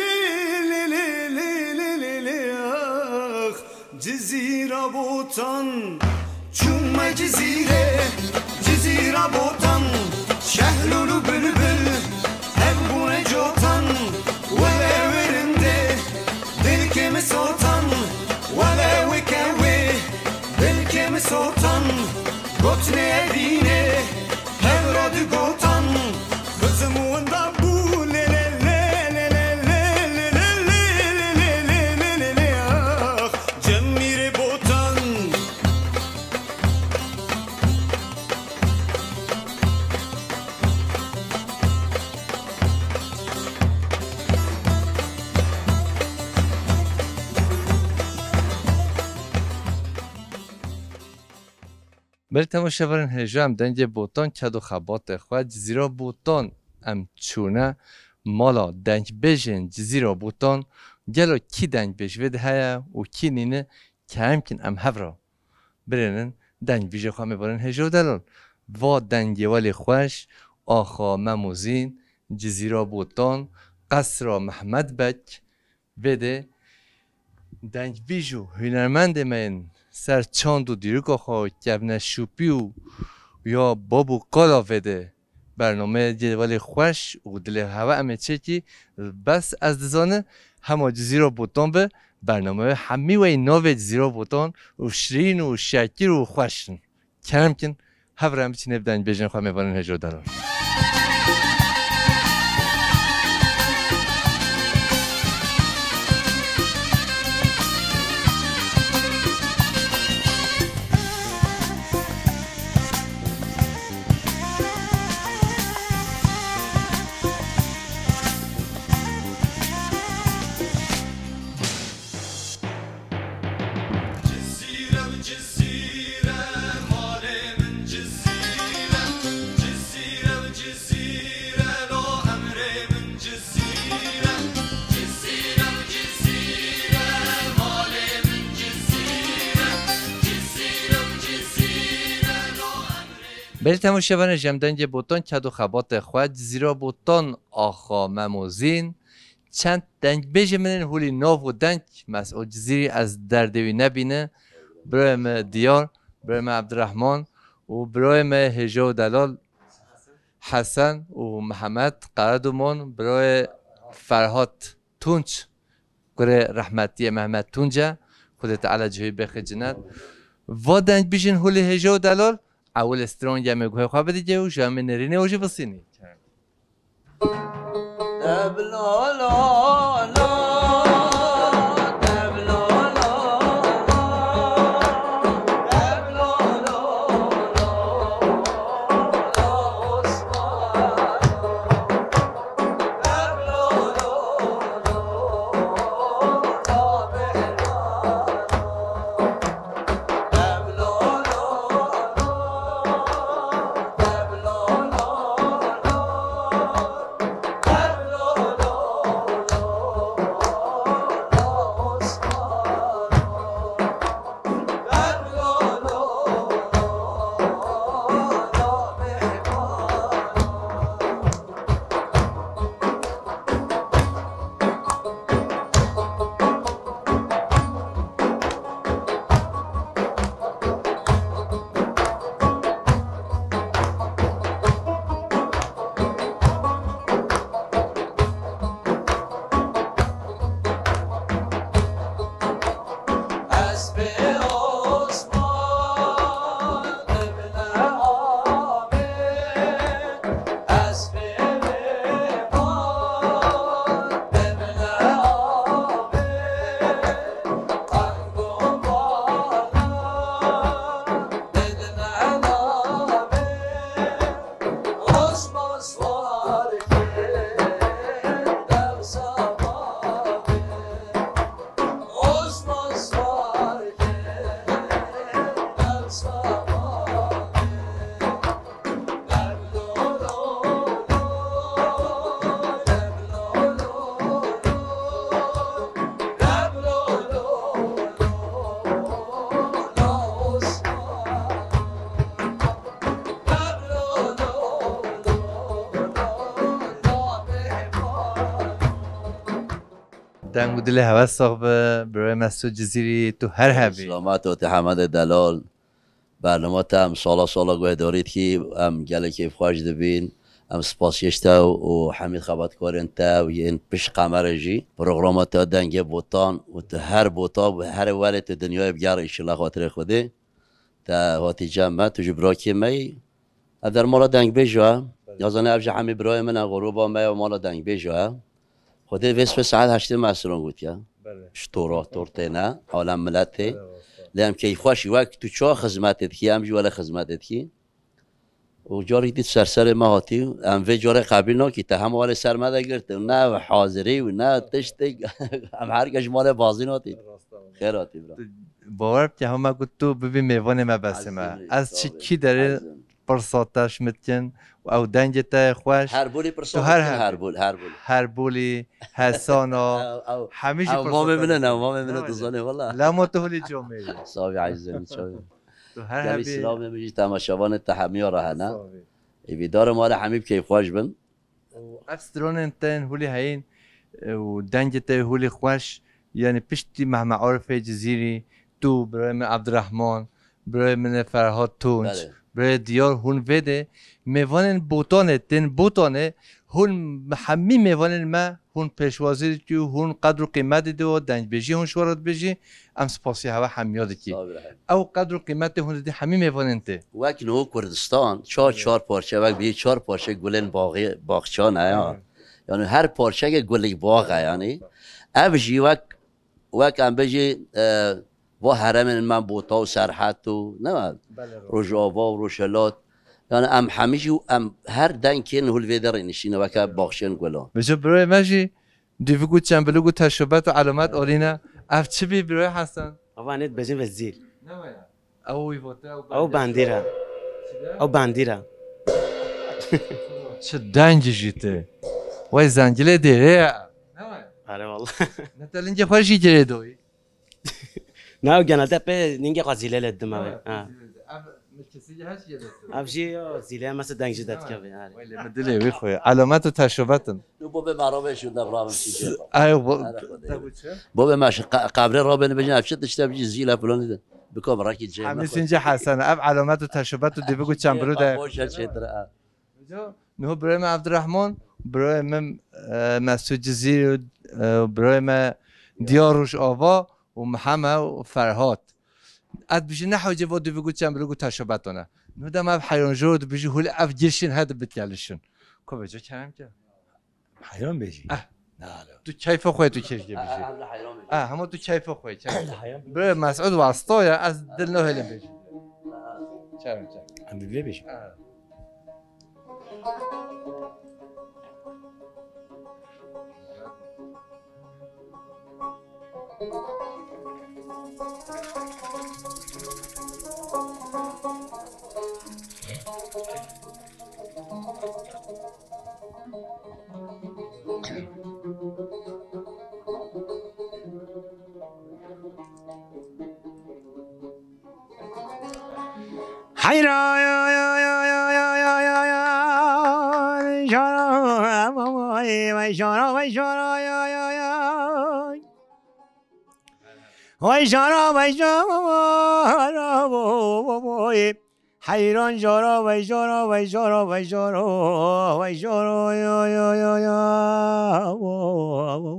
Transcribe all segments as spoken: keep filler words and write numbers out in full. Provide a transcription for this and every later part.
lê, lê, lê, lê, lê, lê, lê, lê, ax, Cizîra Botan. Çûme Cizîrê, Cizîra Botan, şehlûl û bilbil, hev bûne cotan, wele wê rindê, dilkê min sotan, wele wê kewê, dilkê min sotan, gotinê evînê, hev ra digotan, xizim winda bû, lê, lê, lê, lê, lê, lê, lê, lê, lê, lê, lê, lê, lê, lê, lê, ax, Cemîrê Botan. Belê temaşevanên hêja, em dengê Botan, ked û xebatê xwe, Cizîra Botan em çûne mala dengbêjên Cizîra Botan. Gelo kî dengbêj vê de heye û kî nîne, kerem kin em hev re birênin dengbêjê xwe, mêvanên hêja û delal. Va dengê welê xweş, axa Mem û Zîn, Cizîra Botan, Qesra Mehmed Beg, vê de dengbêj û hunermendê me yên ser çand û dîroka xwe kevne şûpî û ya bab û qala vê de bernameyê cê welê xweş û dilê hewe em ê çêkî. Bes ez dizane hema Cizîra Botan be, bernameyê hemî wey navê Cizîra Botan û şirîn û şekir û xweş in. Kerem kin, hev re em biçîne bi dengbêjên xwe, mêvanên hêja û delal. Cizîre, Cizîre, malê min Cizîre, Cizîre, Cizîre, la emrê min Cizîre, Cizîre, Cizîre, malê min Cizîre, Cizîre, Cizîre, la emrê. Belê temaşevanê, ji em dengê Botan, ked û xebatê xwe, Cizîra Botan, axa Mem û Zîn, çend dengbêjê min ên holî nav û deng, Mesûd Cizîrî ez derdê wî nebîne, birayê me Diyar, birayê me Ebdirehman û birayê me hêja û delal Hesen û Mihemed Qeredûmon, birayê Ferhat Tunç, kurê rehmetiyê Mehmet Tunc e, Xwedê Teala cihê bêxe cinet. Va dengbêjên holî hêja û delal, ewil strongê me guhê xwe bidigê û ji em ê nêrînê û jî bisînî. Deng û dilê hewe sax be, birayê Mesûd Cizîrî, tu her hebî. Selamet û te Hemedê delal. Bernama te em sala sala guhdarî dikî, em gelek kêfxweş dibîn. Em spasiyê ji te û hemî xebatkarên te û yên pişt qemerê jî. Programa te dengê botan û tu her bota û her welê tu dinyayê bigerî, înşallah xatirê Xwedê. Te hatî cem me, tu ji birakê me yî. Ev der mala dengbêjo e. Belê. Yazane ev ji hemî birayê min e, xoroba me ye, mala dengbêjo e. Xwedê vê sibê saet heştê me siron gotiye. Belê. Ji tora tor têne, alem miletê. Belê, wasta. Lê em keyfxweş wek tu çawa xizmetê dikî, em jî wele xizmetê dikî. Û carî dît ser serê me hatî, em vê carê qebîl nakî, te hema wele ser me de girtin. Ne hazirî û ne tiştek, em her kes ji malê bazîn hatî. Rasta. Xêr hatî bira. Tu bawer bike, hema got tu bibî mêvanê me besê me. Ezîzim, Ez çi tabii, kî derê ezîzim. Pirsa te ji min dikin û ew dengê te yê xweş. Herbûlî pirsa Tu her dikin, hebî. Herbûl, Herbûl. Herbûlî, Hesana, Ew, ew, hemî jî ew pirsa mamê te min e, dikin. Ew mamê min e, Ne tu wele? Zanî wela. Lemo tu hulî comê yî. Sabî ezîzim, çavê. Tu her Gelî hebî. Silamê min jî temaşevanê te hemiya re hene. Sabî. Êvî darê mala hemî bi keyfxweş bin. Û ev stranên te yên hûlî heyîn, e, û dengê te yê hûlî xweş, yanî piştî Mehmet Arifê Cizîrî, tu, birayê min Abdurrahman, birayê min ê Ferhat Tunç, Belê. birayê Diyar, hûn vê de mêvanên Botanê, tên Botanê, hûn hemî mêvanên me, hûn pêşwazî dikî û hûn qedr û qîmetê dê û dengbêjî hûn ji we re dibêjî, em spasî hewe hemiya dikî. Sağ ol, Ibrahim. Ew qedr û qîmetê hûn didî hemî mêvanên tê. Wek niho Kurdistan, çar, Evet. çar parçe, wek bî çar parçe gulên baxê, baxçan e ya. Evet. Yani her parçeke gulek bax e yani. Ev jî wek, wek em bêjî, e, va heremên me Bota û Serhet û, ne me? Belê, Rojava û Rojhilat. Yani em hemî jî, em her dengên hûl vê derê nişîne weke baxçên gulan. Bi ji birayê me jî Dîvik û çembelûk û teşobat û elomet olîne. Ev çi bî birayê Hesen? Ava nê dibêjin ve zîl. Ne me ya? Ew wî vote, ew Ew bandîr e. Çi de? Ew bandîr e. Çi dengî jî tê. Wey zengilê dêrê ye. Ne me? Are wala. Ne te lingê xwe jî girê doyî. Na, ew genelde pê ningê xwe zîlê lê dime ve. Ha, Ha. zîlê de. Ev milkesî her şey de. Ev jî yo, zîlê mesela deng jî de Ha. dikeve, yani. Wele mi dilê wî xwe. Alamet û teşobat in. Tu bo be marabe şu da bravim çiçe. Ay, bo-, Ara xwedê. Te bu çi? Bo be maş qa-, qabre rabeni bejin, ev çi tişte biji zîle falan de. Biko rakî cem. Hemî sinci Hesen. Ev alamet û teşobat û dîvik û çembirû de. Boş çetre. Niho birayê me Abdurrahman, birayê me, e, Mesûd Cizîrî, e, birayê me Diyar Rojava û Mihemed û Ferhat. Ez dibêjim ne hewce vo dûvî got çend bilo got teşo betone. Niho dema ev heyran jor dibêjî hûlê ev girşên he dibit gelişin. Ko veco kerem ke. Heyran bêjî. Eh. Nalo. Tu keyfa xwe tu keşke bêjî. Ah, hema tu keyfa xwe, keyfa. Heyran bêjî. Birayê Mesûd wasta ya, ez dil nahêlim bêjim. Kerem ke. Em bi vê bêjim. Eh. Heyran, jara, vay, vay, jara, vay, jara, ya, ya, ya. Vay, jara, vay, jara, vay. Heyran jara, vay, jara, vay, jara, vay, jara, vay, jara, ya, ya, ya, ya.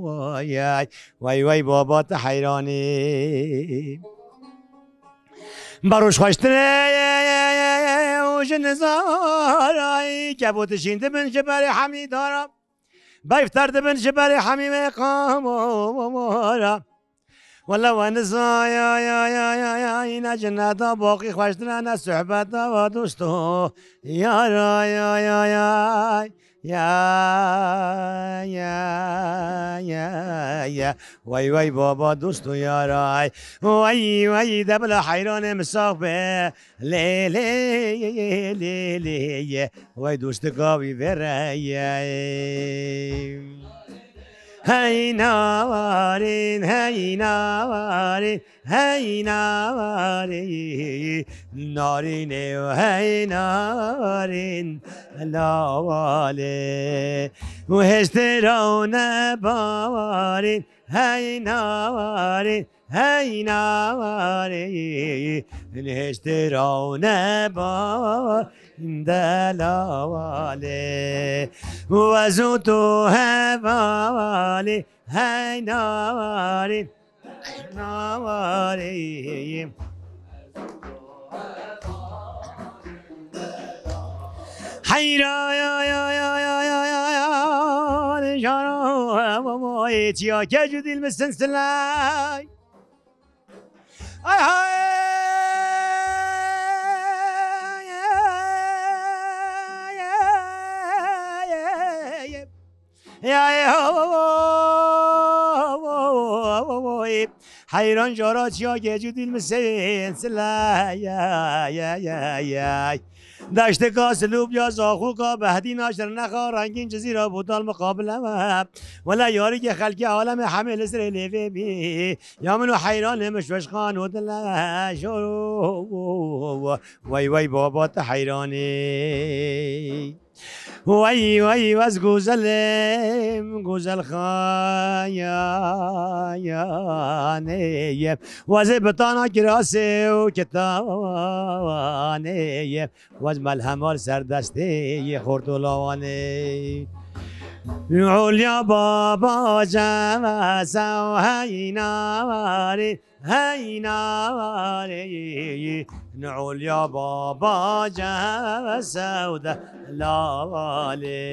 Vay, ay. Vay, vay, baba, te heyranî. Baroş xweştir e, û ji nizarayî, kebût şîn dibin ji berê hemî dara. Beyfter dibin ji berê hemî wê qamara. Wele we niza ya, ya, ya, ya, ya, îne cineta baqî xweştir e, ne sohbeta we dosto. Yara, ya, ya, ya. Ya, ya, ya, ya. Vay, vay, baba, dost û yaray. Vay, vay, de bila heyranê min sax be. Lê, lê, lê, lê, lê, ye. Vay, dostika wî vê re ye. Hey, narin, hey, narin. Hey narî, narînê û hey narîn lawalê û hêstira û nebarîn hey narîn, hey narîn, hêştira neba delavalê. Wez û tu hevalî, hey narîn, narîn. Heyra ya ya ya ya ya ya ya, jaro, çiya kec û dîl misin silay. Ay hay. Ya, ya, heyran jara çiya gecû dîl min seyên sila, ya, ya, ya, ya. Daştika silûb ya zaxûka behdîna şirnexa rengîn cizîra bûtal miqabile me. Wela yarîkê xelkê alemê hemê li sirê lêvê bî. Ya min û heyranê min şweşxan û dile şoro. Wey wey baba tu heyranî. Wey wey wez gozelê, gozel xayanê ye. Wezê bitana kirasê û kitanê ye. Wez melhema li ser destê yê xort û lawanê. Olya baba ceve sew hey narîn, hey narîn, olya baba ceve sew delavalê.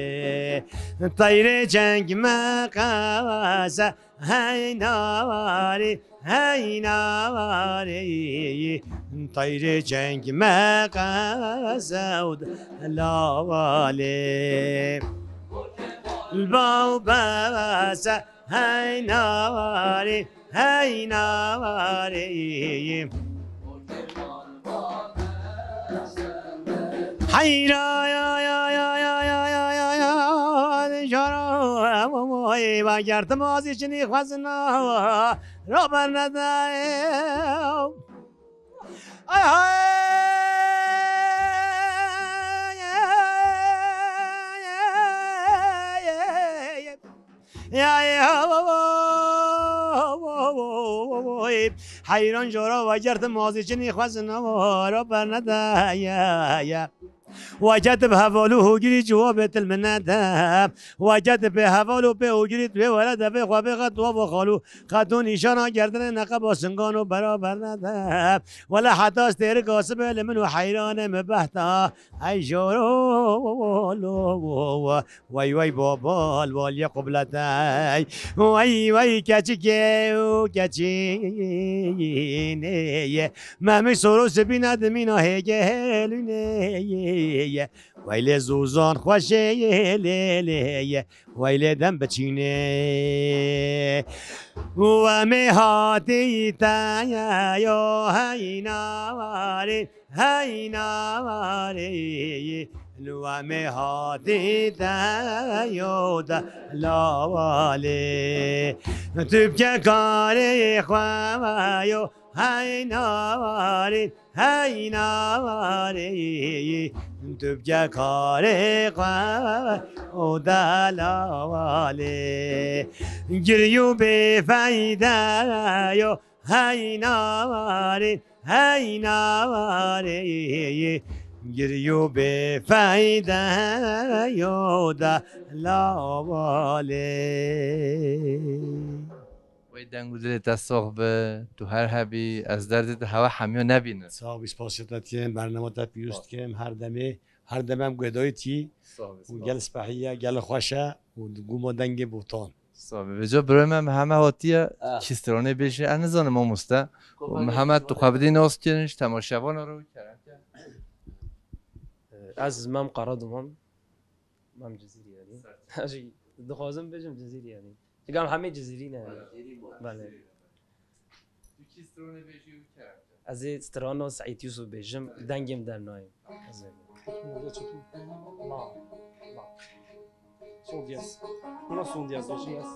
Teyrê çeng me qewese, hey narîn, hey narîn, teyrê çeng me qewese û delavalê. Baw bese, hey narîn, hey narîn. Heyra ya ya ya ya ya ya ya ya, jaro, ey, va gertim azî çinî xwezina, raber nede. Ay hay. Ya, ya, heyran jara vegertim azî çinî xwezina, raber nede, ya, ya. Weket bi heval û hogirî cewabê til min nede. Weket pê heval û pê hogirî tu wê were devê xwe bê xet wa bo xalû. Xet û nîşana gerdinê neqeba singan û beraber nede. Wele heta stêrika sibê li min û heyranê min behta. Ey joro, wey wey baba li waliyê qubletey. Wey wey keçikê û keçînê ye. Memî soro sibîne dimîna hêgê hêlûnê ye. Weylê zûzan xweşê lê lê ye. Weylê dem biçînê. Û em ê hatî te yo hey narîn, hey narîn. Û em ê hatî te yo delavalê. Tu bike karê xwe yo hey narîn. Hey narî, tu bike karê xwe û delavalê. Girî û bêfeyde yo, hey narî, hey narî. Girî û bêfeyde yo, delavalê. Wey deng û dilê te sox be, tu her hebî, ez derdê te hewa hemiya nebînim. Sax bî, spasiya te dikim, bernama te pîroz dikim, her demê, her demê em guhdarî tî û gel spehî ye, gel xweş e û gûma dengê botan. Sax bî. Vêca birayê me, me heme hatiye, ah, kî stranê bêjê, ez nizanim mamoste. Û me heme tu xwe bidî nas kirin, ji temaşevana re kerem ke. Ez Mem Qaraduman. Mem Cizîrî yanî. Sert. Ez jî dixwazim bêjim Cizîrî yanî. Çika em hemî Cizîrî ne yanî. Cizîrî bû. Belê. Cizîrî ne. Tu kî stranê bêjî û kerem ke. Ez ê strana Seîd Yusuf bêjim, dengê min dernayê. Ez ê. Ma, ma. Sol diyez. Buna sol diyez bêjim ez.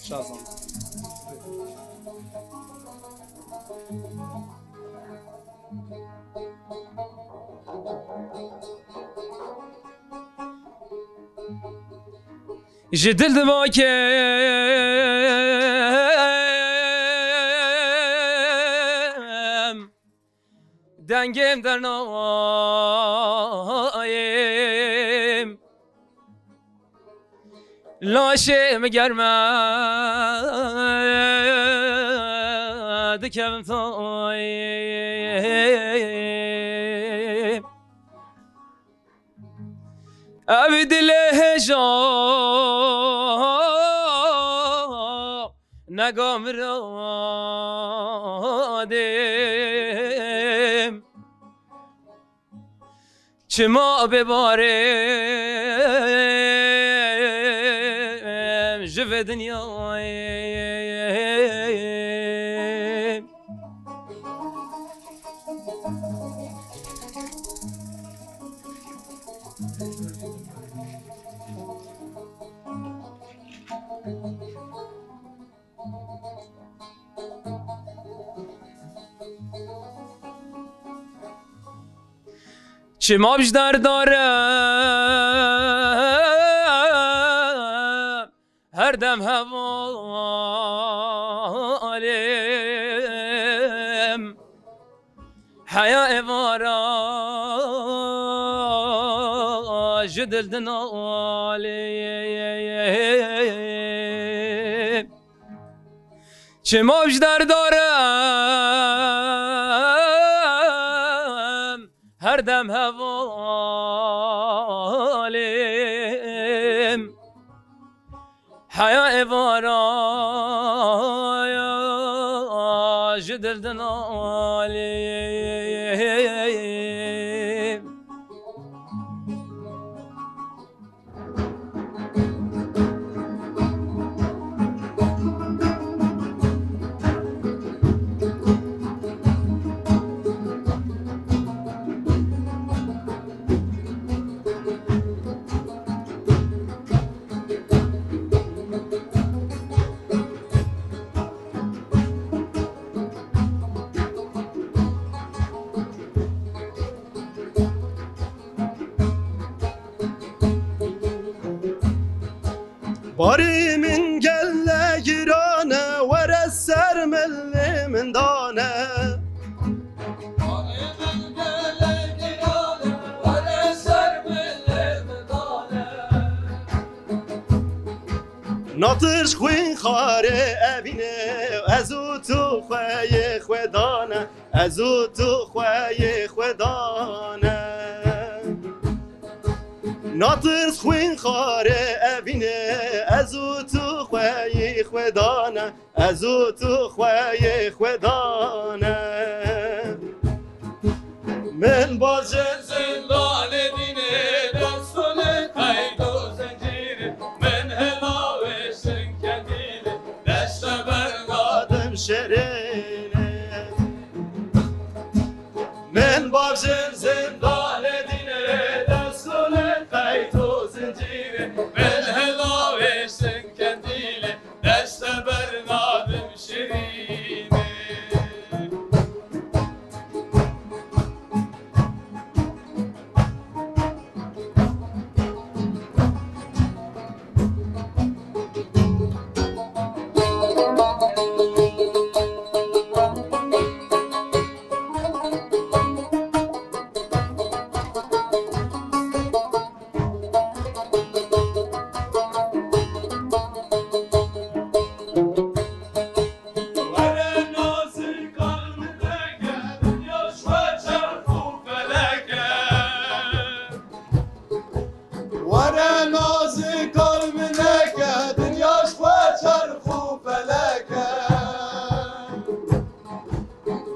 Şazan. Ji dil dibakim, dengêm dernayêm. Laşê min germe dikevim tayêm. Ev dilê hêja nega miradêm. Çima bêbarêm ji vê dinyayê? Çima ji derdar e, her dem hevalêm. Heya êvara ji dil dinalêm. Çima ji derdar e, her dem hevalêm. Heya êvara ji dil dinalêm. Barê min gelek giran e, were ser milê min dane. Barê min gelek giran e, were ser milê min dane. Natir xwîn xarê evîne, ez û tu xweyê xwe dane. Ez û tu xweyê xwe dane. Natirs xwîn xarê evîne, ez û tu xweyê xwe dane. Ez û tu xweyê xwe dane. Min bajin zindanê dînê, destûnê qeyd û zincîrê, min hela wêşin kendîlê, deşte bernadim şerênê. Min bavjin zindanê dînê, destûnê qeyd û zincîrê, min hela wêşin kendîlê, deşte bernadim şirînê. Were nazik al min deke, dinya ji we çerx û felek e. Were nazik al min deke, dinya ji we çerx û felek e.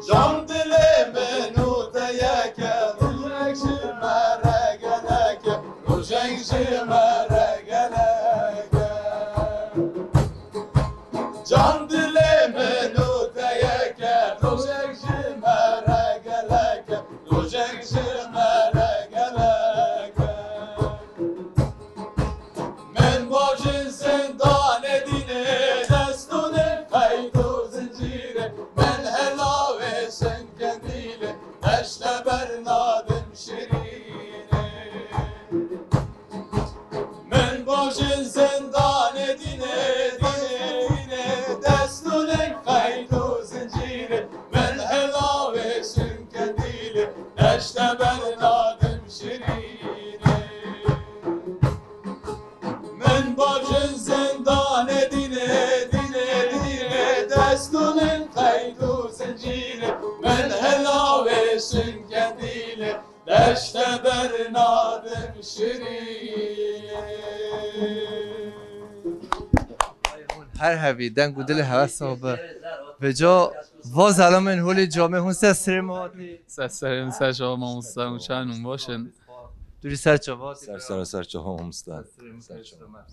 Can dilê min û te yek e, rojek ji me re gelek e, rojek ji me re gelek e. Can dilê min û te yek e, rojek ji me re gelek e, rojek ji me re gelek e. Min bajin zindanê dînê, destûnê qeyd û zincîrê, min hela wêşin kendîlê, deşte bernadim şirînê. Min bajin zindan Her hevî deng û dilê hewe sax be. Vêca va zelamên holê camê hûn ser serê me hatî. Ser serê min, ser çava mamoste, hûn çawan hûn baş in? Durî ser çava. Ser ser ser çava mamoste. Ser çava.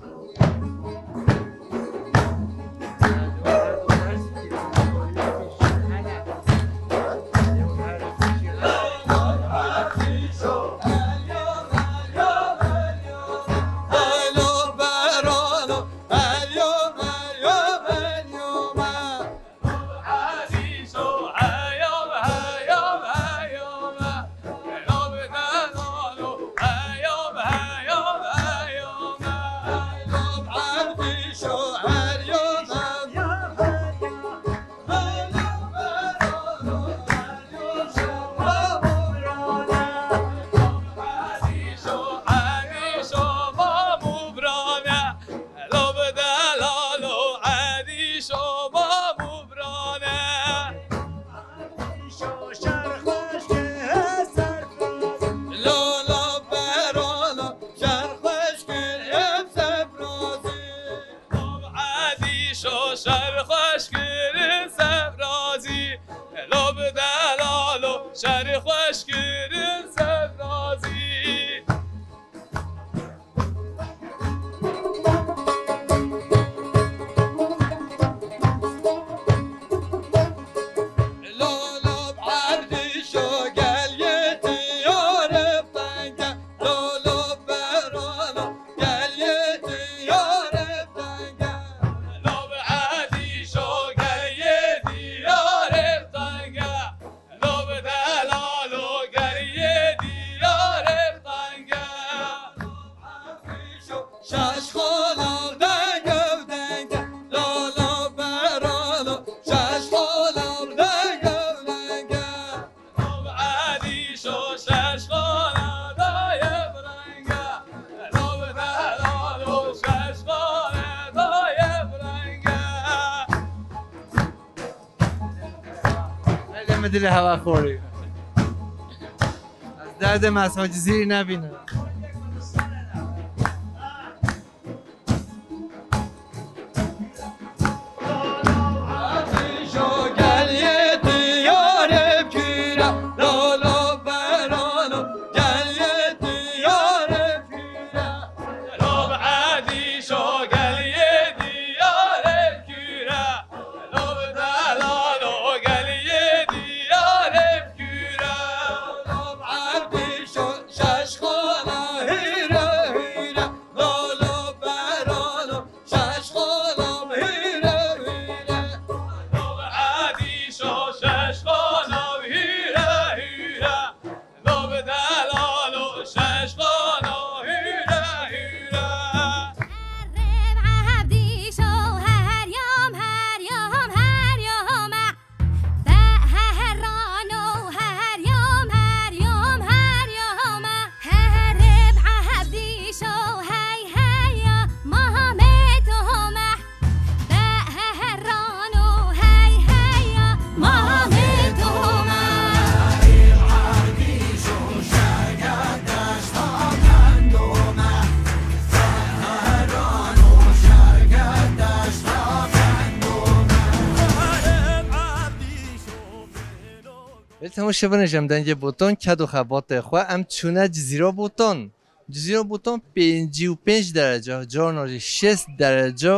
Hele min dilê hewa xorî. Ez derdê me ez Hacî Zîrî nebînim. Li temaşevanê ji em dengê Botan, ked û xebatê xwe em çûne Cizîra Botan. Cizîra Botan pêncî û pênc derece, carna jî şêst derece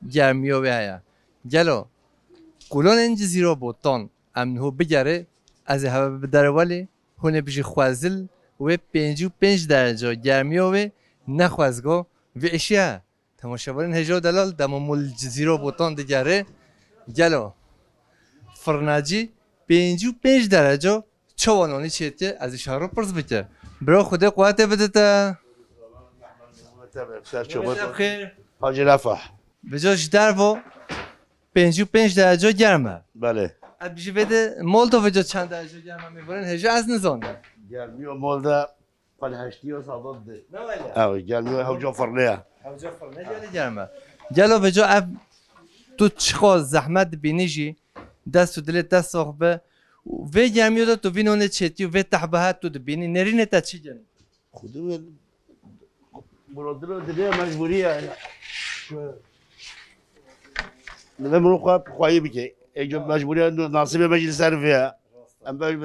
germiya wê heye. Gelo, kolonên Cizîra Botan em niho bigerê, ez ê heve bi derewelê, hûn ê bijî xwezil, wê pêncî û pênc derece germiya wê ne xwezgo, vê êşiya. Temaşevanên hêja û delal, dema mû li Cizîra Botan digerê, gelo firnacî pêncî û pênc derece çawa nanî çêtiye, ez ê şahro pirs bike. Bira Xwedê quwetê bide te. Ser çawa. Xêr. Hacı Refah. Vêca ji dervo pêncî û pênc derece germ e. Belê. Ez bijî vê de Moldo vêca çend derece germ e, mêvanên hêja ez nizanim. Germiya Moldo Qal heştî ya sabab de. Ne wele? Ew, gel, wê hewca firne ya. Hewca firne gelî germe. Gelo vêca ev tu çiqas zehmet dibînî jî, dest û dilê te sax be. Vê germiyo de tu vî nonê çêtî û vê tehbeha tu dibînî, nêrînê te çi gin? Xwedê wê Bulundurma dilê mecbûrî ye. Şu, dilê min xwe xwayî bike. Ê, mecbûrî ye, nasîbê me jî li ser vê ye. Em be, em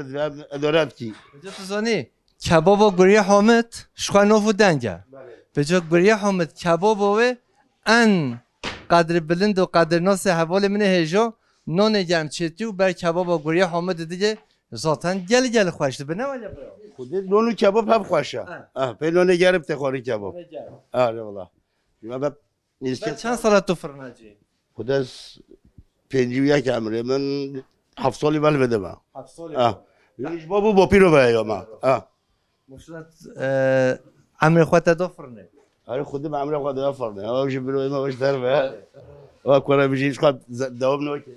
edore dikî. Hocam, tu zanî, kebaba Guriyê Hamid ji xwe nav û deng e. Belê. Vêca Guriyê Hamid kebaba wê en qedrbilind û qedrnasê hevalê min ê hêja nanê germ çêtî û ber kebaba Guriyê Hamid digê zaten gel gel xweş dibe, ne wele bira? Xwedê non û kebab hev xweş e. Ha. Ah, pê nonê germ tê xwarin kebab. Nonê germ. Ah, eyvallah. Ya ben Ber çend sala tu firnacî? Xwedê pêncî û yek emrê min, heft salî bel vê deme. Heft salî. Ah. Ji bab û bapîro ve ya me. Ah. Muşlet, e, emrê xwe te da firnê. Erê, xwedî me emrê xwe da firnê. Ew jî biro me weş derve. Wa kore bijî, xwe ze-, dewam nake.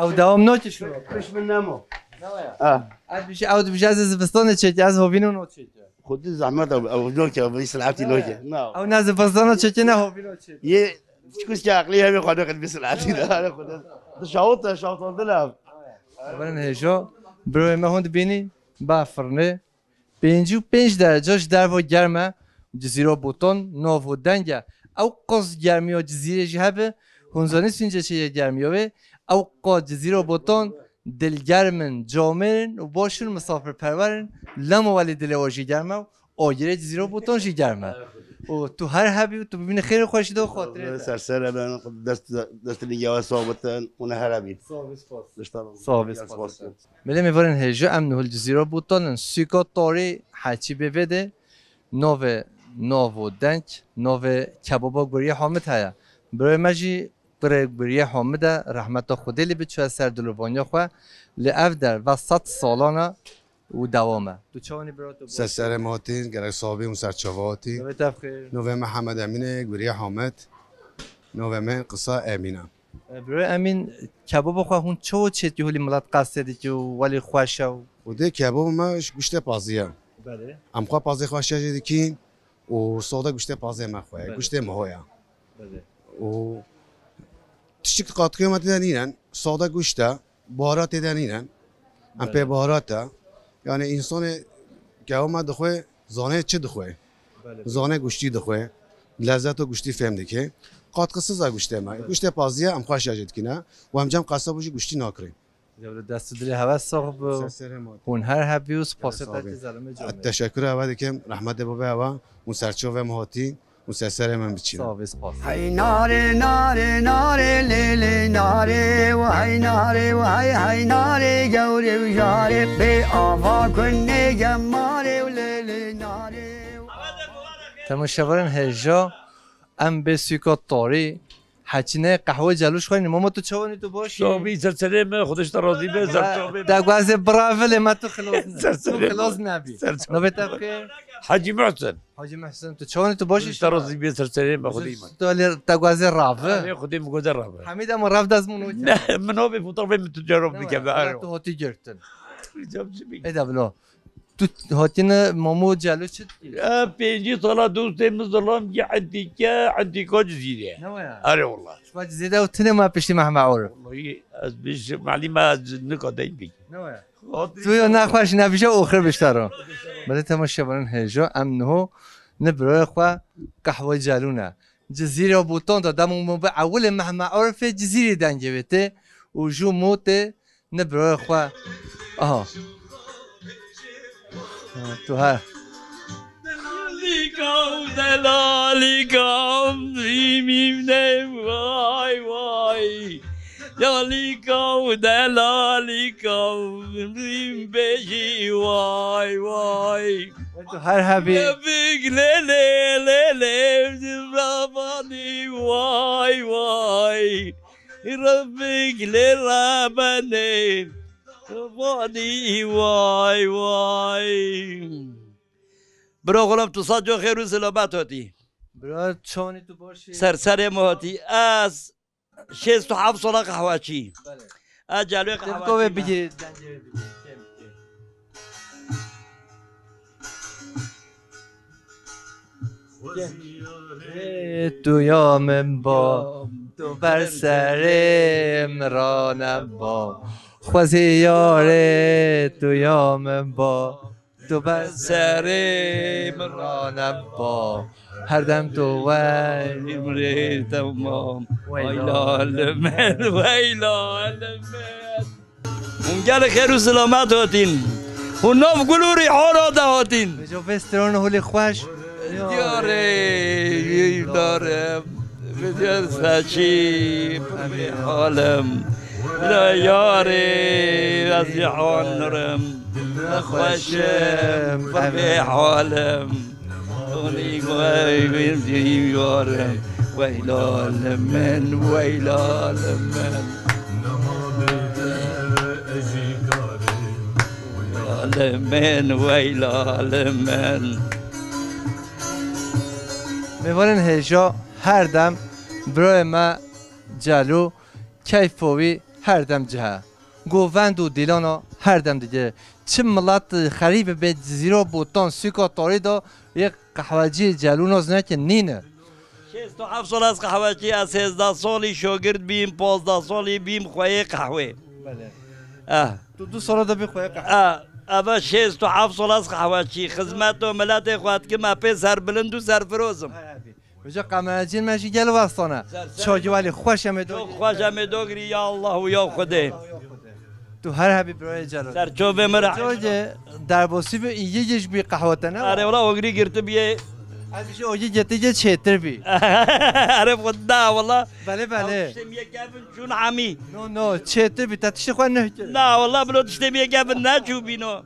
Ew dewam nake şunu. Piş min nemo. Ne ya? Ah. Ez bijî, ew dibijî ez zivistanê çêke, ez hovîno no çêke. Xwedî zehmet ew, ew noke, ew vî silatî noke. Na. Ew ne zivistana çêke, ne hovîno çêke. Yê çikus ki aqlî hemê xwe noke vî silatî de. Erê xwedî. Di şawt de, şawt de la. Berin hêjo, biro me hûn dibînî, ba firnê. Pêncî û pênc derece ji derve germ e, Cizîra Botan nav û deng e. Ew qas germiya Cizîrê jî hebe, hûn zanî sûncê çi ye germiya wê? Ew qas Cizîra Botan dilgerm in, camêr in û baş in, misafirperwer in. Lema welê dilê we jî germ e û agirê Cizîra Botan jî germ e. Û tu her hebî û tu bibînî xêr û xweşî de û xatirê de. Ser ser e, ben dest, dest li gewa sabitin û ne her hebî. Sağ ol, spas. Dişta Sağ ol, spas. Belê mêvanên hêja, em niho li Cizîra Botan in, sûka tarî Heçî bê vê de, navê, nav û deng, navê kebaba Guriyê Hamid heye. Birayê me jî kurê Guriyê Hamid e, rehmeta Xwedê lê bi, çûye ser dilovaniya xwe, lê ev derve sed salan e û dewam e. Tu çawanî bira tu? Ser serê me hatî, gerek sabî û serçava hatî. Navê te bi xêr? Navê me Hemed Emîn e, Guriyê Hamid. Navê me qisa Emîn e. E, bro Emîn, kebaba xwe hûn çawa çêdikî holî milet qesê dikî û welî xweş e û Xwedê kebaba me ji guştê pazî ye. Belê. Em xwe pazê xwe şejê dikîn û soda guştê pazê me xwe ye. Belê. Guştê miho ye. Belê. Û tiştik katkıya me tê de nînen. Soda guşt e, baharat tê de nînen. Em Belê. pê baharat e. Yani insanê kebaba me dixwe, zanê çi dixwe. Belê. Zane guştî dixwe, lezzet û guştî fêm dike. Qatqisiz e guştê me. Evet. Guştê pazî ye, em xweş jê dikine. Û em cem qesab û jî guştî nakirin. Ya, dest û dilê hewe sax bi. Ser serê me. Hûn her hebî û spasê te ki zelimê canê. Teşekkür hewe dikim, rehmetê bibê hewe, hûn serçovê me hatî, hûn ser serê me biçîne. Sağ ol, spas. Hey nare, nare, nare, lê, lê, nare, vay nare, vay, hay nare, gewre û jare, bê ava kunê gemare û lê, lê, nare. Temaşevanên hêja, em bê sûka tarî, heçînê qehwe celûş xwînî. Mama, tu çawanî, tu baş î? Sabî, serserê me, Xwedê ji te razî be, serçavê me. Te guazê biravilê me, tu xilos ne. Serserê me. Tu xilos nebî. Serçavê. Navê te bi xêr? Hacî Muhsin. Hacî Muhsin, tu çawanî, tu baş î? Xwedê ji te razî be, serserê me, Xwedê me. Tu alê te guazê ravi. Erê, Xwedê min guazê ravi. Hemî de min rav dezmûn wekî. Ne, min avê fotoğrafê min tu cevap dike be, erê. Tu hatî girtin. Ricam çi bî? Ê de bilo. Tu hatine mamo celo çi dikî? Ya, pêncî sala dostê min zilam ki entîke, entîka Cizîrê. Ne waya? Erê wallah. Şuba Cizîrê û tine ma piştî Mehme Orif. Wallahî ez biş malî ma ez nika dey bî. Ne waya? Hatî Tu yo nexweş nebije oxir biştaro. Belê temaşevanên hêja, em niho ni birayê xwe qehwe celûne. Cizîrê Botan da demo me bi ewilê Mehme Orifê Cizîrê dengê wê tê û jû motê Ni bro xwe. Aha. Ha, tu her. Lîka û delalîka, mîm ne vay vay. Ya lîka û delalîka, mîm bêjî vay vay. Tu her hebî. Rebik lê lê lê lê, ravanî vay vay. Rebik lê rebenê. Vanî vay vay. Bira xulam, tu saco xêr û selamet hatî. Bira çawanî, tu baş î? Ser serê me hatî. Ez şêst û heft sala qehweçî. Belê. Ez celwê Tevko qehweçî ve me. Bigî, dengê ve bigî. Kêm, kêm. Ê tu ya min ba, tu ber serê min raneba. Xwezî yarê tu ya min ba, Tu ber serê min ranemba, her dem tu wey. Emrê temam. Weyla li min, weyla li min. Hûn gelek xêr û silamet hatîn. Hûn nav gul û rîhana de hatîn. Vêca vê strana holê xweş. Diyarê, yî darim. Vê diyar saçî, bi vê halim. La yarê, ez jî anirim. Xweş im, bi vê halim. Onî goy, wî jî yarim. Weyla li min, weyla li min. Weyla li min, weyla li min. Mêvanên hêja her dem birayê me Celo, keyfa wî her dem cih e. Govend û dîlana her dem digire. Çi milet xerîb be, Cizîra Botan, sûka Tarî de yê qehweciyê Celo nazine ki nîne. Şêst û heft sal ez qehwecî, ez sêzdeh salî şagirt bîm, pazdeh salî bîm xweyê qehwê. Belê. Eh. Tu du sala de bî xweyê qehwê. Eh, eve şêst û heft sal ez qehwecî, xizmet û miletê xwe dikim, ez pê serbilind û serfiroz im. Hay hebî. Hoca, qehweciyên me jî gel westan e. Ser, ser. Çayê welê xweş em ê dogirî. Çok xweş em ê dogirî, ya Allah û ya Xwedê. Tu her hebî birayê Celo. Ser çavê min re. Çayê derbasî bi, îyê yê ji bî qehwe te ne? Erê wela, ogirî girtibî. Ez jî ogî girtibî çêtir bî. Erê xwe da wela. Belê, belê. Ew tiştê mi yê kevin çûn hemî. No, no, çêtir bî, te tiştê xwe nehkir. Na wela, bilo tiştê mi yê kevin neçûbî no.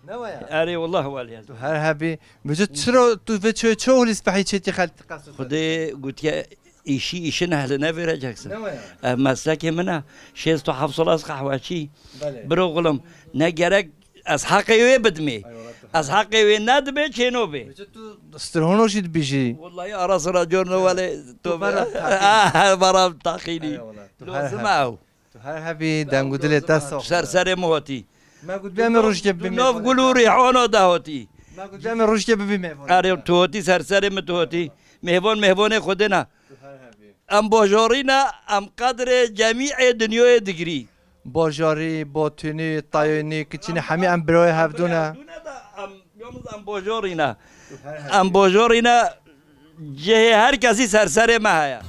Ne waya? Erê, wallah, wallah. Tu her hebî. Vêca çira tu vê çi, çi holî spehî çêtî xelk qesû? Xwedê gotiye, îşî îşin ehli nevereceksin. Ne waya? Ev meslekê min e. Şêst û heft sal ez qehwecî. Belê. Biro gulim, ne gerek ez heqê wê bidimê. Ay, wallah, tu Ez heqê wê nedimê, çêno bê. Vêca tu strihona jî dibîjî. Wallahî ara sira corno welê tu bera taxî. Ah, bera taxînî. Ay, wallah, tu her Lozim heb- ew. Tu her hebî, deng û dilê te sax. Ser serê min hatî. Me got, em ê rojkê bibî mêvanê. Nav gul û rîhana de hatî. Me got, em ê rojkê bibî mêvanê. Erê, tu hatî, ser serê min tu hatî. Mêvan mêvanê Xwedê ne. Tu her hebî. Em bajarî ne, em qedrê cemîê dinyayê digirî. Bajarî, batûnî, tayûnî, kiçînî, hemî em birayê hevdû ne. Hevdû ne de em, yalnız em bajarî ne. Tu her hebî. Em bajarî ne. Cihê her kesî ser serê me heye.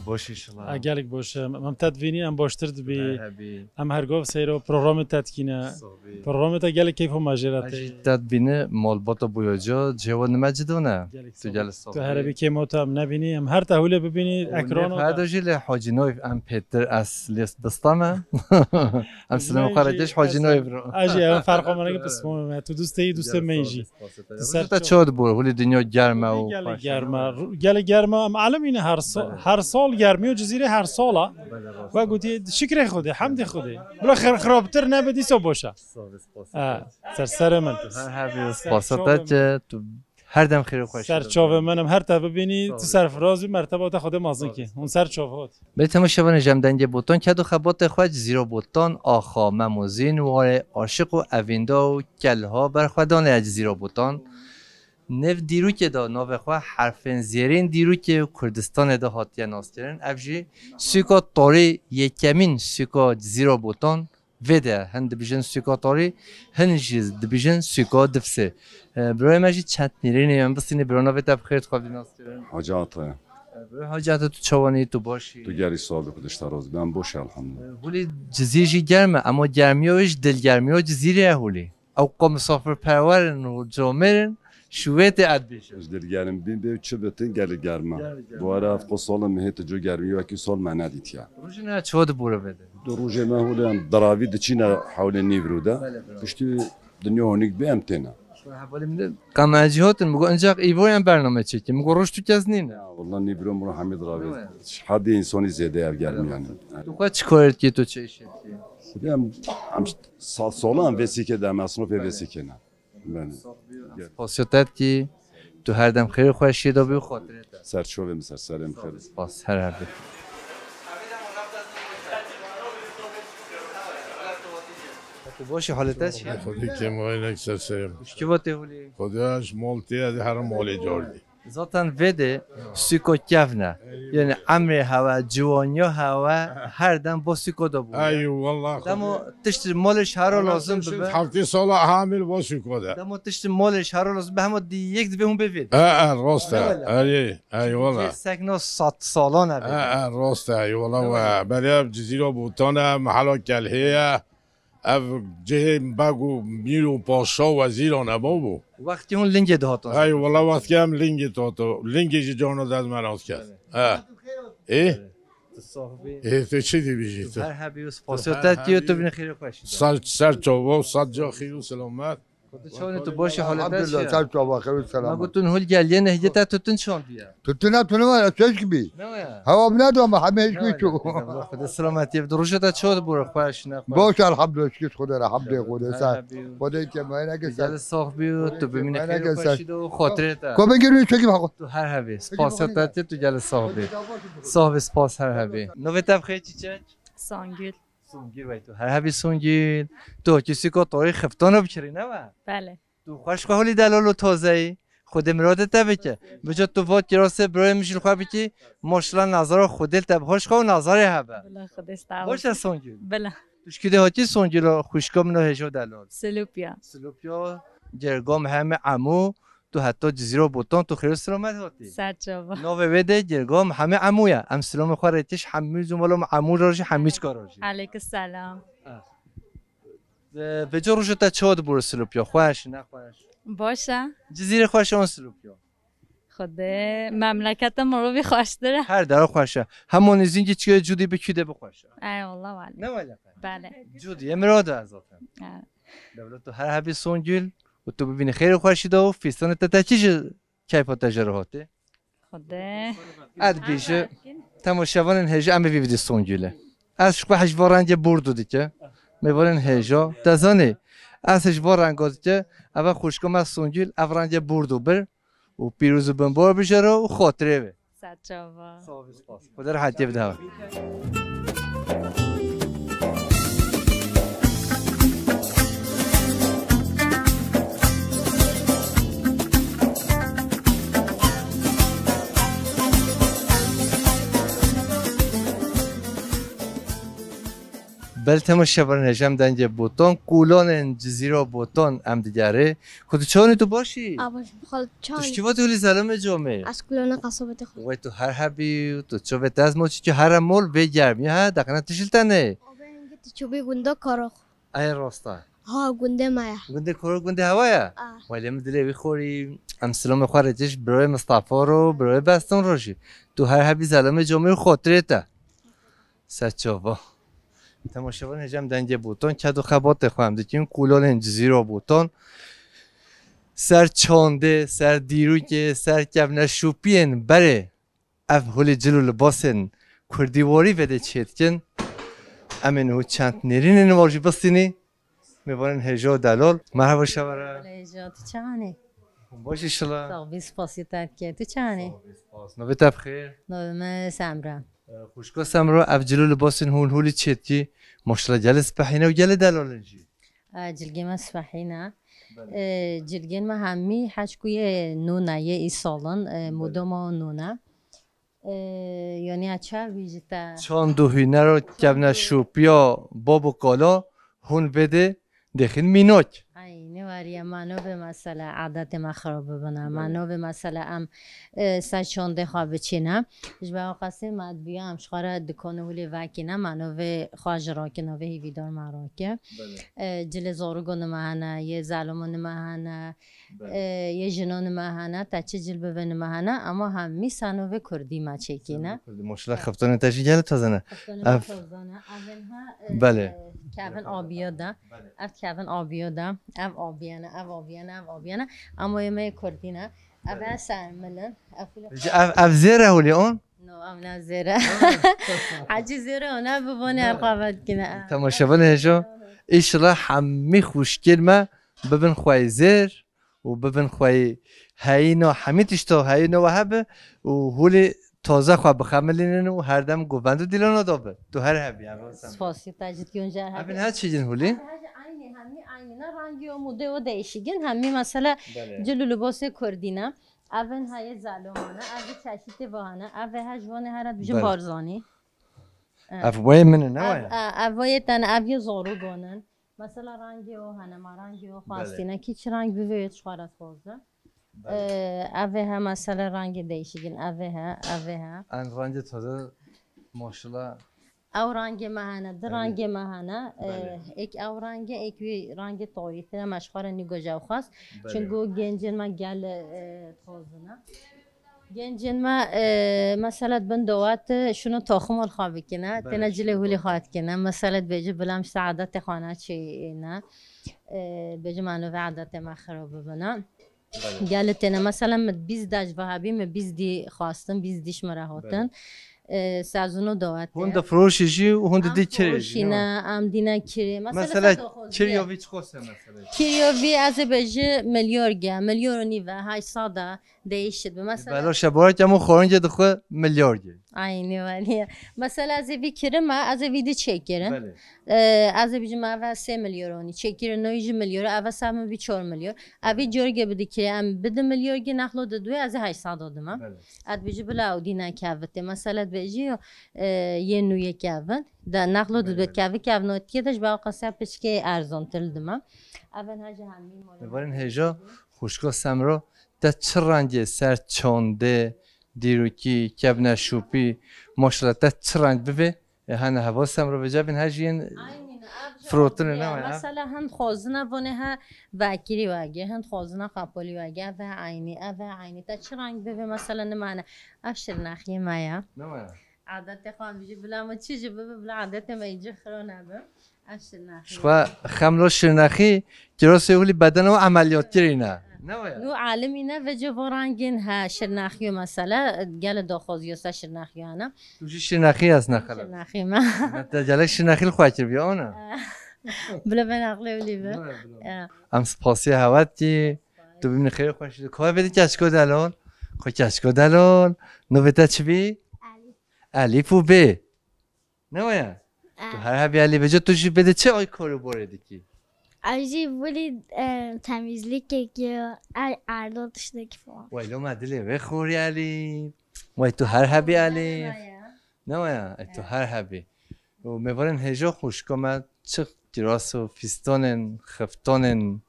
Baş inşallah. A, gelek baş e. Em te dibînî, em baştir dibî. Hebî. Em her gov seyro programê te dikîne. Sabî. Programê te gelek keyf û me jê re tê. Te dibîne malbata boyaca, cihê we nime cido ne? Gelek Tu sabî. Gelek sabî. Tu here bî kêmo te em nebînî, em her te hûlê bibînî, ekrano te. Hada jî lê Hacî Naif em pêtir ez lê bistame. Em silim xwe re dêş Hacî Naif ro. Ez jî ev ferqa me neke pismon me. Tu dustê yî, dustê me jî. Tu ser te çawa dibû, hûlî dinya germ e û gelek germ e. Gelek germ e. Em alim îne her sa-, her sal germiyo Cizîrê her sal e. Belê, rast. We gotî şikrê Xwedê, hemdê Xwedê. Bila xir-, xirabtir nebe dîsa boş e. Sağ ol, spas. Ha, ser serê min. Her hebî, spas te ki tu Her dem xêr û xweşî. Ser çavê min im, her te bibînî, tu serfiraz bî, merteba te Xwedê mezin kî. Hûn ser çav hat. Bê temaşevanê, ji em dengê Botan ked û xebatê xwe Cizîra Botan, axa Mem û Zîn, warê aşiq û evînda û kelha berxwedanê ye Cizîra Botan. Nêv dîrokê de navê xwe herfên zêrîn dîrokê Kurdistanê de hatiye naskirin. Ev jî sûka tarî yekemîn sûka Cizîra Botan. Vê de hin dibijin sûka tarî, hin jî dibijin sûka difsê. E, birayê me jî çend nîrînê em bistînê, bira navê te bi xêr dixwebî nas kirin. Hacî Ata. E, birayê Hacî Ata, tu çawanî, tu başî? Tu gerî sabî, Xwedê ji te razî be, em boş e elhamdulillah. E, hûlî Cizîr jî germ e, ama germiya wê ji dilgermiya Cizîrê ye hûlî. Ew qom misafirperwer in û comêr in, şûwêtê ez dibêjim. Ji dilgerim bîn bê û çi bitin gelê germ e. Gelê germ e. Bu ara ev qo sala mihê tu cû germî wekî sal me nedîtiye. Rojê ne çawa dibûre vê de? Du rojê me hûlê em diravî diçîne hewlê nîvro de. Belê, belê. Piştî dinya honîk bê em têne. Hevalê min de qamacî hatin, min got, "Ancak îvo em bername çekî." Min got, "Roj tu kes nîne." Ya, walla nîvro miro hemî diravî. Belê. Hedê însanî zêde ev germî yani. Tu xwe çi kar dikî, tu çi îş dikî? Em, em sal solan vê sîkê de, em esnofê vê sîkê ne. Belê. Spasiya te dikî, tu her dem xêr û xweşiyê de bî û xatirê te. Ser çavê min, ser serê min xêr. Spas, her her bî. Tu baş î, halê te çi ye? Xwedê kêmxayînek ser serê min. Ji kî ve tê hûlî? Xwedê ez ji mal tê, ez her malê cardî. Zaten vê de sûko kevn e. Yani emrê hewe, ciwaniya hewe her dem bo sûko de bû. Ay wallah. Demo tiştî malê ji hera lazim bibe. Heftê sala hamil bo sûko de. Demo tiştî malê ji hera lazim bibe, hema di yek dibê hûn bê vê de. E, e, rast e. Ay, ay wallah. Sekna sed salan e vê de. E, e, rast e, ay wallah we. Berê ev Cizîra Botan e, mehela Kelhê ye. Ev cihê beg û mîr û paşa wezîran e babo. Wextî hûn lingê dihatin. Hey wala wextî em lingê dihatin. Lingê jî cana dest me nas kir. He. Ê? Tu sax bî. Ê, tu çi dibêjî tu? Her hebî û spasiya te tîyo, tu bîne xêrê xweşî de. Ser, ser çava, sed ca xêr û selamet. Xwedê çawanî tu baş î, halê te çi ye? Elhamdulillah, ser çava, xêr û selamet. Ma got tu hûn hol geliye ne hediye te tutun çandiye. Tutun ne, tunu var, çeşk bî. Ne ya? Hewa bine dua me, hemê hiç çû. Xwedê selametiyê bide. Roja te çawa bû, xweş ne xweş? Baş, elhamdülillah, şükür Xwedê re, hamdê Xwedê, ser. Xwedê ke mayne ke ser. Gel sax bî û tu bimîne xêr û xweşî de û xatirê te. Ko bigir wî çekî xwe. Tu her hebî. Spasiya te tê, tu gel sax bî. Sax bî, spas her hebî. Navê te bi xêr Çiçek? Songül. Songül, wey tu her hebî Songül. Tu kî sîko tarî xiftano bikirî ne we? Belê. Tu xweş xwe holî delal û tazeyî. Xwedê miradê te bike. Bica tu vat kirasê birayê min jî li xwe bikî. Maşallah nazara Xwedê li te bi xweş xwe û nazarê hebe. Bila Xwedê sağ ol. Baş e Songül. Bila. Tu ji kidê hatî Songül, xwişka min û hêja delal? Silopya. Silopya, Gergam heme emû. Tu heta Cizîra Botan tu xêr û selamet hatî. Ser çava. Navê wê de Gergam heme emû ye. Em silamê xwe rê tîş hemî zû mala min emû ra jî hemî çika ra jî. Aleykum selam. Ah. Ee, vêca roja te çawa dibûre Silopya? Xweş, nexweş? Baş e. Cizîrê xweş an Silopya? Xwedê, memleketa mirovî xweştir e. Her dera xweş e. Hema nêzîn kî çiye cûdî bi kû de bi xweş e. Ey wallah wale. Ne wele? Belê. Cûdî ye mirad e zaten. Evet. Dewlet tu her hebî Songül û tu bibînî xêr û xweşî de û fîstanê te te kî ji keyfa te jê re hatî? Xwedê. Ez dibêjim, temaşevanên hêja em ê vî bidî Songülê. Ez ji xwe hej va rengê bordo dike. Mêvanên hêja. Te zanî, ez hej va renga dike. Eva xwişka me Songül, ev rengê bordo bir. Û pîroz û binbar bijere û xatirê wê. Ser çava. Sağ ol, spas. Xwedê rehetiyê bide hewe. Belê temaşevanên hêja em dengê Botan, kolanên Cizîra Botan em digerê. Xwedê çawanî tu baş î? A baş, xal çay. Tu ji kî ve tu hilî zelamê camê? Ez kulona qasabetê xwe. Wey tu her hebî, tu çavê te ez ma çi ki here mol vê germî he, deqine tu jil te neyê. Abi hingê tu çûbî gunda Karox. Ey rasta. Ha, gundê me ye. Gundê Karox gundê hewa ye? A. Wey lê min dilê wî xorî, em silamê xwe rê tîş birayê Mistefa ro, birayê Beston ro jî. Tu her hebî zelamê camê û xatirê te. Ser çava. Temaşevanên hêja em dengê Botan, ked û xebatê xwe em dikin, kolanên Cizîra Botan. Ser çandê, ser dîrokê, ser kevneşopiyên berê ev holê cil û libasên kurdîwarî vedê çêdikin. Em ê niho çend nêrînên war jî bistînî. Mêvanên hêja û delal. Merhaba şevere. Hêja, tu çawanî? Baş inşallah. Sax bî, spasî te dike. Tu çawanî? Sax bî, spas. Navê te bi xêr? Navê me Semra. E, xwişka Semra, ev cil û libasên hûn holî çêdikî, maşallah gelê spehî ne û gelê delal in jî. E, cilgê me spehî ne. Belê. E, cilgên me hemî heçku yê nû ne, yê îsal in, e, Belê. Moda me nû ne. E, yanî ez çawa bêjim te? Çand û hûnera kevneşopiya bab û kala hûn vê de dixin mînak. Ay, ne weriye, ma navê mesela adetê me xirab bibine. Ma Belê. Navê mesela em, e, ser çandê xwe biçîne. Ji ber wê qasê me dibiya em ji xwe re dikanê holê vekîne, ma navê xwe ji rake, navê hêvîdar me rake. Belê. E, cilê zarokon me hene, yê zelamon me hene, Belê. E, yê jinan me hene, te çi cil bibin me hene, ama hemî ser navê kurdî me çêkîne. Ser navê kurdî. Maşallah, xiftanê te jî gelê taze ne. Xiftanê me taze ne. Ev in ha, e, Belê. Kevin abiya de. Belê. Ev kevin abiya de. Ev abiye ne, ev abiye ne, ev abiye ne. Ama yê me yê kurdî ne. Ev Belê. Ser min in. Ev Peki ev, ev zêr e holê on? No, ev ne zêr e. Hecî zêr e, ne bibone Belê. Rqabet kine. Temaşevanê hêja. Înşallah hemî xwişkên me bibin xweyî zêr û bibin xweyî heyîna hemî tişta heyîna we hebe û holê taze xwe bixemilînin û her dem govend û dîlana da be. Tu her hebî, ev Spasî te ji diyon jî her hebî. Evin her çi din holî? Her çi eynî, hemî eynî ne, rengî û modê û değişik in. Hemî mesela Belê. Cil û libasê kurdî ne. Ev in heye zelomane, ev çeşitê vahane, ev he ji vanê here dibijin Belê. Barzanî. Ev wê min e, ne Ev, waya? e, ev wayê tene, ev yê zarogan in. Mesela rengê o hene, ma rengê o xwestîne. Kî çi reng bivê wê tişxwa re dixwazin. E, ev ê he mesela rengê değişik in, ev ê he, ev ê he. En rengê taze maşallah. Ew rengê me hene, di Belê. rengê me hene. E, Belê. êk ew rengê, êk wî rengê tarî tê me ji xwe re nî gojew xwest. Belê. Çunku gencên me gel e, dixwazin e. Gencên me e, mesela bin dawet e, şûno toxim xwe bikine, Belê, têne cilê şûno hulî toxim. Xwe dikine. Mesela dibêje bila em işte adetê xwe neçîne. E, bêje me nove adetê me xiro bibine. Belê. Gel têne mesela min bîst dej ve hebî, min bîst dî xwestin, bîst dîş min re hatin. E, sezûno dawet e. Hûn difiroşî jî û hûn Em didî kirê jî. firoşîne, em dîne kirê. Mesela, Mesela sen doxoz kiryo bîye. Vî çi xweste mesela? Kiryo vî ez ê bêjî milyar ge, milyar û nîve, heyt sada değişir bi. Mesela Belo şebaret ya mû xorînce dixwe milyar ge. Aynî waniye. Mesela ez ê vî kirime, ez ê vî di çêkirim. Belê. Ee, ez ê bêjim eve sê milyar onî. Çêkirin noy ji milyar, eve ser min vî çar milyar. Evî corge bi dikire, em bi di milyar ge nexlo di duye, ez ê heyt sada dime. Belê. Ez bêjî bila ew dî nekevitê. Mesela dibêjî e, yê nû yê kevin. De nexlo di Belê, duye belê. Kevi kevin ot kê de ji ber qasya piçkê erzon til dime. Ev in hece hemî mole. Mevarin hêja xwişka Semra te çi rengê ser çandê, dîrokî, kevne şopî, maşallah te çi reng bivê, e, hene heva Semra vêca bin her jiyên Firotine ne ya? Mesela hin xwazina vonê he vekirî wege, hin xwazina qapolî wege, ev he eynî, ev he eynî. Te çi reng bivê mesela nimane. Ev şirnexiyê me ya. Ne waya? Adetê xwe em bijî bila me çi jî bibe bila adetê me îcî xiro nebe. Ev şirnexiyê. Ji xwe xemlo şirnexî kirosê hulî bedena û emeliyat kirîne. Ne waya? Nû alimî ne vece vo rengên he şirnexiyê mesela gele daxwaziyo se şirnexiyana. Tu jî şirnexî ez nexelet. Şirnexî me. Te gelek şirnexî li xwe kiriye ona. Bila ben aqlê wî be. Ya. Em spasiya hewe dikî. Tu bimînî xêr xweş. Xwe vê dî keçko delal. Xwe keçko delal. Nûvê te çi bî? Elîf. Elîf û bê. Ne waya? Tu Eh, her hebî Elîf bêje tu jî bê de çi ay karobarê dikî? Ay jî wili e, temizlik ekiyor. Ay arda dışındaki falan. Way lo me dilê wê xorî Elîf. Way tu her hebî Elîf. Ne waya? E, tu her hebî. Û mêvarên hêja xwişka me çi kiras û fîstanên, xiftanên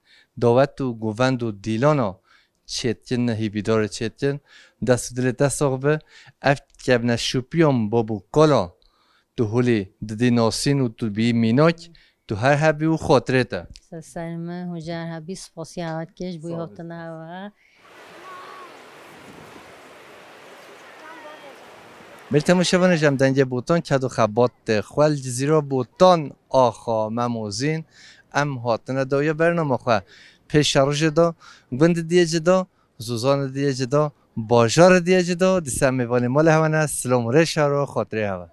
dawet û govend û dîlana çêtkin, hîvîdarê çêtkin, dest û dilê te sax be. Ev kevneşopiyan bab û kala tu holî didî nasîn û tu bî mînak, tu her hebî û xatirê te. Ser serê me, hûn jî her hebî, spasiya we dike ji bo Sağ ol. Hatina we. Ber temaşevanê ji em dengê Botan ked û xebat te xwe li Cizîra Botan axa Memozîn. Em hatine dawiya bernama xwe. Pêşerojê de gundê diye cida, zozanê diye cida, bajarê diye cida, dîsa mêvanê malê hewe ne, silam û rêşa ro xatirê hewe.